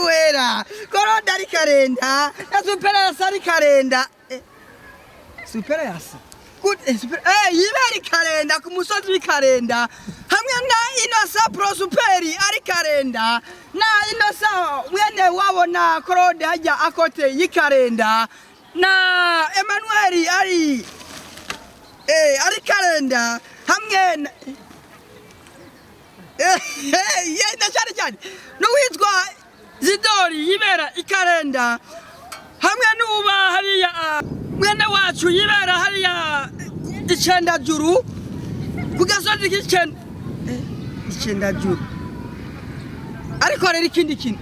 Wera Korode ari Karenda na Superasi ari Karenda. Superasi gute? Super yibera Ikarenda, ku musozi w'Ikarenda, hamwe na Inosa Prosuperi ari Karenda, na Inosa mwene wabo na Claude hajya à côté y'Ikarenda, na Emmanuel ari Karenda, hamwe na na cyane cyane n'uwitwa Zidori yibera Ikarenda, hamwe n'uba hariya, mwene wacu yibera hariya Icendajuru, ku gasozi k'Icenda, Icendajuru. Ariko rero ikindi kintu,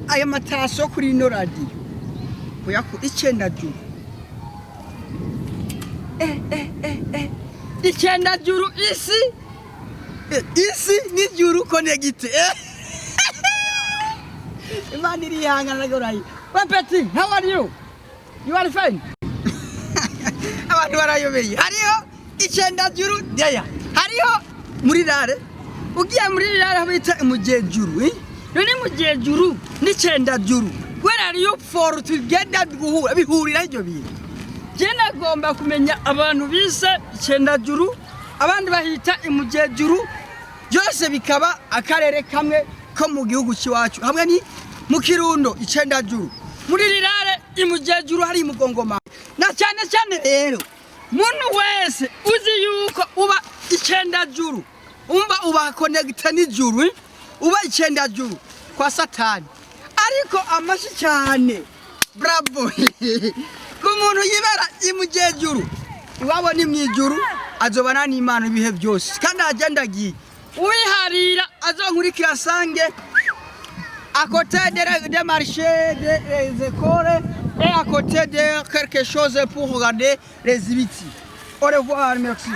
aya mataso kuri ino radiyo kuyaku Icendajuru, Icendajuru, isi isi n'ijuru connecté. Imana irihangana gorayi. We petit, how are you? You are fine? Abantu barayobeye. Hariho Icendajuru deya, hariho muri rare, ugiye muri rare aho bita Imugejuru, eh? None Mugejuru n'Icendajuru, where are you for together? Guhura bihurira ibyo bintu. Je nagomba kumenya abantu bise Icendajuru, abandi bahita Imugejuru, byose bikaba akarere kamwe ko mu gihugu cy'iwacu. Hamwe ni mu Kirundo Icendajuru, muri rirare Imugejuru, hari Imugongoma. Na cyane cyane rero muntu wese uzi yuko uba Icendajuru, umva, uba connecté n'ijuru, eh? Uba Icendajuru kwa Satani. Ariko amashi cyane, bravo ku muntu yibera Imugejuru, iwabo ni mu ijuru, azobana n'Imana ibihe byose. Kandi agenda agiye uwiharira azonkurikira asange à côté des marchés, des écoles et à côté de quelque chose pour regarder les ibiti. Au revoir, merci.